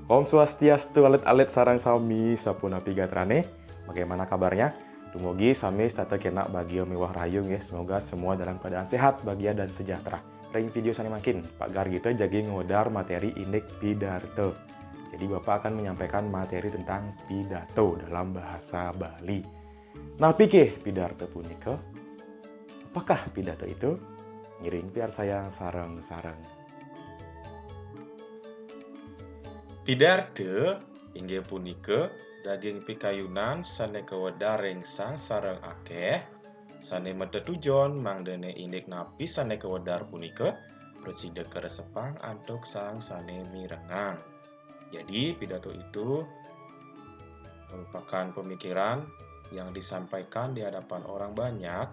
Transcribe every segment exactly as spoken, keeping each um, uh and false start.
Om Swastiastu, alit-alit sareng sami, sapunapi gatrané? Bagaimana kabarnya? Dumugi sami setata kénak bagia miwah rahayu nggih. Semoga semua dalam keadaan sehat, bahagia dan sejahtera. Ring vidéo sané mangkin, Pak Gargita jagi ngwedar materi indik pidarta. Jadi Bapak akan menyampaikan materi tentang pidato dalam bahasa Bali. Napi ké pidarta punika? Apakah pidato itu? Ngiring piarsayang sareng-sareng. Pidarta inggih punika daging pikayunan sané kawedar ring sang sareng akéh, sané matetujon mangdané indik napi sané kawedar punika prasida karesepang antuk sang sané mirengang. Jadi, pidato itu merupakan pemikiran yang disampaikan di hadapan orang banyak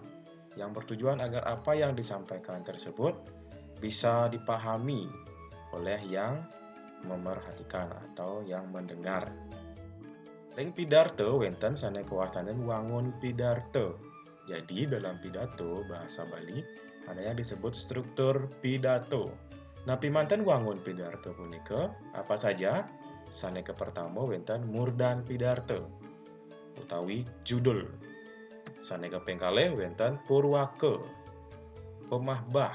yang bertujuan agar apa yang disampaikan tersebut bisa dipahami oleh yang memerhatikan atau yang mendengar. Ring pidarta wénten sané kawastanin wangun pidarta. Jadi, dalam pidato bahasa Bali ada yang disebut struktur pidato. Napi manten wangun pidarta punika? Apa saja? Sané kapertama wénten murdan pidarta utawi judul. Sané kaping kalih wénten purwaka, pamahbah,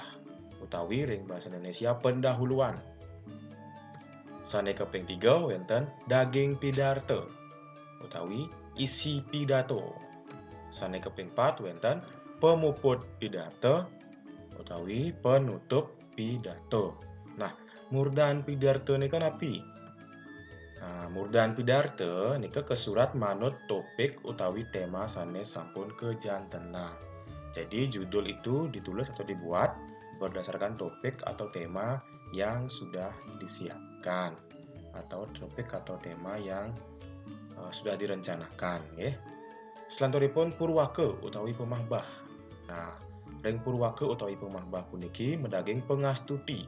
utawi ring basa Indonesia pendahuluan. Sané kaping tiga wénten daging pidarta utawi isi pidato. Sané kaping pat wénten pamuput pidarta utawi penutup pidato. Nah, murdan pidarta nika napi? Nah, murdan pidarta nika kasurat manut topik utawi tema sané sampun kajantenang. Jadi, judul itu ditulis atau dibuat berdasarkan topik atau tema yang sudah disiapkan atau topik atau tema yang eh, sudah direncanakan, nggih. Selanturipun purwaka utawi pamahbah. Nah, ring purwaka utawi pamahbah puniki madaging pangastuti.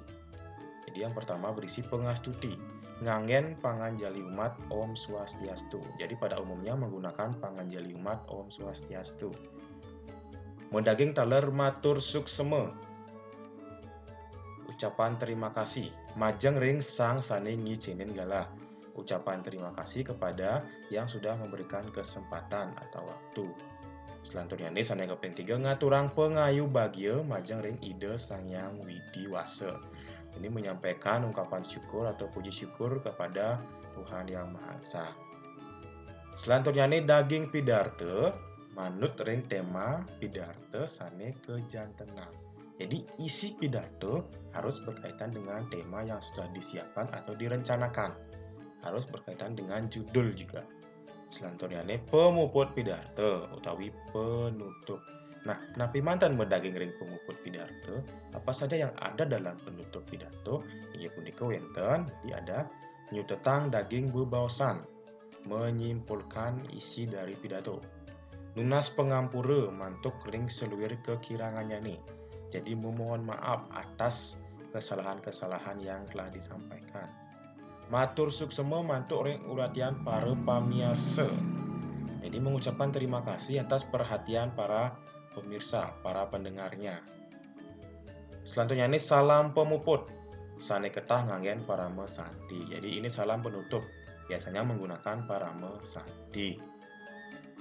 Jadi, yang pertama berisi pangastuti, nganggén panganjali umat Om Swastiastu. Jadi, pada umumnya menggunakan panganjali umat Om Swastiastu. Madaging taler matur suksema, ucapan terima kasih majeng ring sang sané ngicénin galah. Ucapan terima kasih kepada yang sudah memberikan kesempatan atau waktu. Selanturnyané sané kaping tiga ngaturang pangayu bagia majeng ring Ida Sang Hyang Widi Wasa. Ini menyampaikan ungkapan syukur atau puji syukur kepada Tuhan Yang Maha Esa. Selanturnyané daging pidarta manut ring tema pidarta sané kajantenang. Jadi, isi pidato harus berkaitan dengan tema yang sudah disiapkan atau direncanakan. Harus berkaitan dengan judul juga. Selanturnyané pamuput pidarta utawi penutup. Nah, napi manten madaging ring pamuput pidarta? Apa saja yang ada dalam penutup pidato? Inggih punika wénten, jadi ada nyutetang daging bebaosan, menyimpulkan isi dari pidato. Nunas pangampura mantuk ring saluir kakirangannyané. Jadi, memohon maaf atas kesalahan-kesalahan yang telah disampaikan. Matur suksema mantuk ring uratian para pamiarsa. Jadi, mengucapkan terima kasih atas perhatian para pemirsa, para pendengarnya. Selanturnyané salam pamuput, sané ketah nganggén parama santi. Jadi, ini salam penutup, biasanya menggunakan parama santi.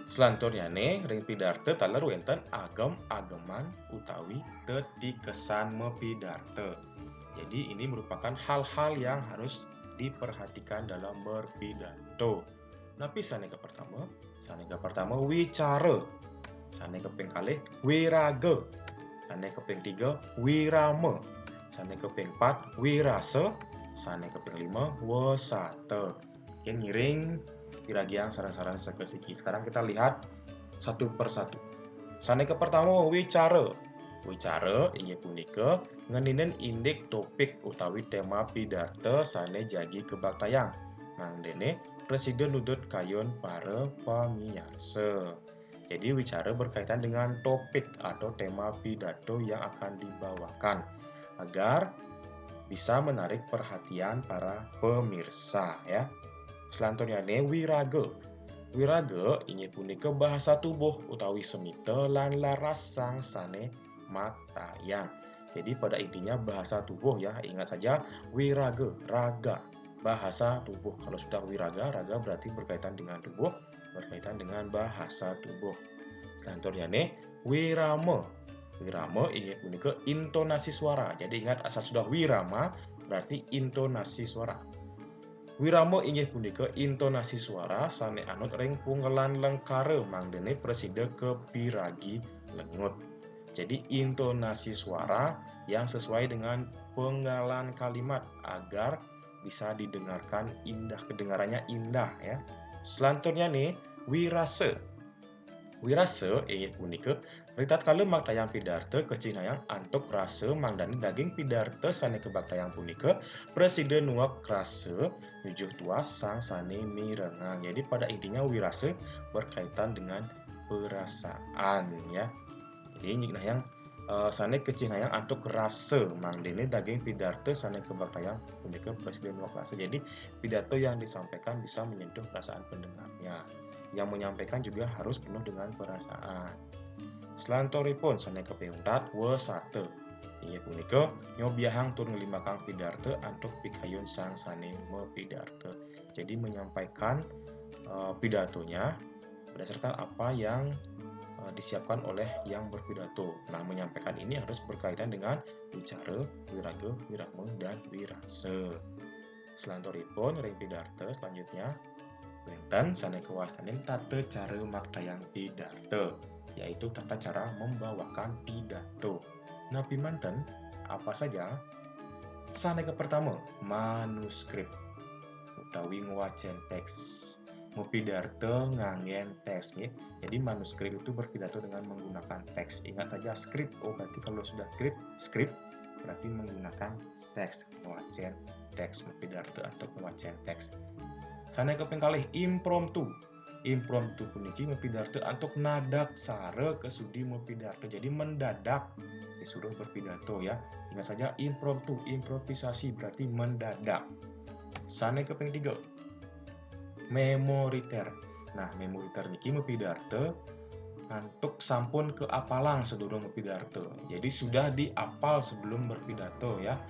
Selanturnyané ring pidarta taler wénten agem-ageman utawi tetikesan mapidarta. Jadi, ini merupakan hal-hal yang harus diperhatikan dalam berpidato. Napi sané kapertama? Sané kapertama wicara. Sané kaping kalih wiraga. Sané kaping tiga wirama. Sané kaping pat wirasa. Sané kaping lima wesata. Oke, ngiring piragiang sareng-sareng seka siki. Sekarang kita lihat satu per satu. Sané kapertama wicara. Wicara inggih punika ngeninin indik topik utawi tema pidarta sané jagi kabaktayang. Mangdané prasida nudut kayun para pamiarsa. Jadi, wicara berkaitan dengan topik atau tema pidato yang akan dibawakan agar bisa menarik perhatian para pemirsa, ya. Selanturnyané wiraga. Wiraga inggih punika bahasa tubuh utawi semita lan laras sang sané maktayang. Jadi, pada intinya bahasa tubuh, ya, ingat saja wiraga, raga. bahasa tubuh. Kalau sudah wiraga, raga berarti berkaitan dengan tubuh, berkaitan dengan bahasa tubuh. Selanjutnya nih, wirama. Wirama inggih punika intonasi suara. Jadi ingat, asal sudah wirama berarti intonasi suara. Wirama inggih punika intonasi suara sane anut ring pungelan lengkara mangdane prasida kapiragi lengut. Jadi intonasi suara yang sesuai dengan penggalan kalimat agar bisa didengarkan indah, kedengarannya indah ya. Selanjutnya nih, wirasa. Wirasa inggih punika ritatkala maktayang pidarta kacihnayang antuk rasa mangdane daging pidarta sane kabaktayang punika prasida nuek rasa nuju tuas sang sane mirengang. Jadi pada intinya wirasa berkaitan dengan perasaan ya. Jadi nyiknayang eh, sane kacihnayang antuk rasa mangdane daging pidarta sane kabaktayang punika prasida nuek rasa. Jadi pidato yang disampaikan bisa menyentuh perasaan pendengarnya. Yang menyampaikan juga harus penuh dengan perasaan. Selanturipun sane kaping untat, wasata. Inggih punika nyobiahang tur nglimbakang pidarta antuk pikayun sang sane mapidarta. Jadi menyampaikan eh, pidatonya berdasarkan apa yang eh, disiapkan oleh yang berpidato. Nah, menyampaikan ini harus berkaitan dengan wicara, wiraga, wirama, dan wirasa. Selanturipun ring pidarta selanjutnya wenten sane kawastanin tata cara maktayang pidarta, yaitu tata cara membawakan pidato. Napi manten? Apa saja? Sane kapertama, manuskrip utawi ngwacen teks. Mapidarta nganggen teks nggih. Jadi manuskrip itu berpidato dengan menggunakan teks. Ingat saja skrip. Oh, berarti kalau sudah skrip, skrip berarti menggunakan teks, ngwacen teks, mapidarta antuk ngwacen teks. Sane kaping kalih, impromptu. Impromptu puniki mapidarta antuk nadaksara kasudi mapidarta. Jadi mendadak disuruh berpidato ya. Ingat saja impromptu, improvisasi berarti mendadak. Sane kaping tiga, memoriter. Nah, memoriter niki mapidarta antuk sampun kaapalang sadurung mapidarta. Jadi sudah diapal sebelum berpidato ya.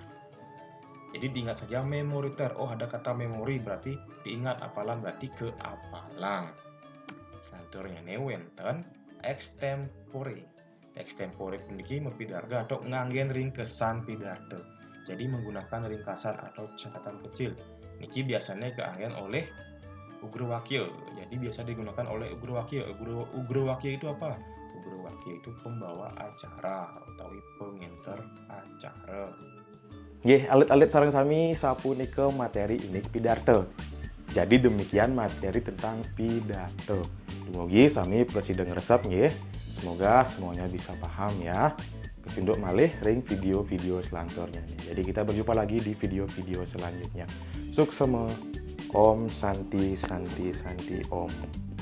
Jadi diingat saja memoriter. Oh, ada kata memori berarti diingat, apalang berarti kaapalang. Selanturnya nih wenten extempore. Extempore puniki mapidarta antuk nganggen ringkesan pidarta. Jadi menggunakan ringkasan atau catatan kecil. Niki biasanya kaanggen oleh ugrawakya. Jadi biasa digunakan oleh ugrawakya. Ugra, ugrawakya itu apa? Ugrawakya itu pembawa acara utawi pengenter acara. Nggih, alit-alit sareng sami, sapunika materi indik pidarta. Jadi demikian materi tentang pidato. Dumugi sami prasida ngresep nggih. Semoga semuanya bisa paham ya. Kepinduk malih ring video-video selanjutnya. Jadi kita berjumpa lagi di video-video selanjutnya. Suksema. Om Santi, Santi, Santi, Om.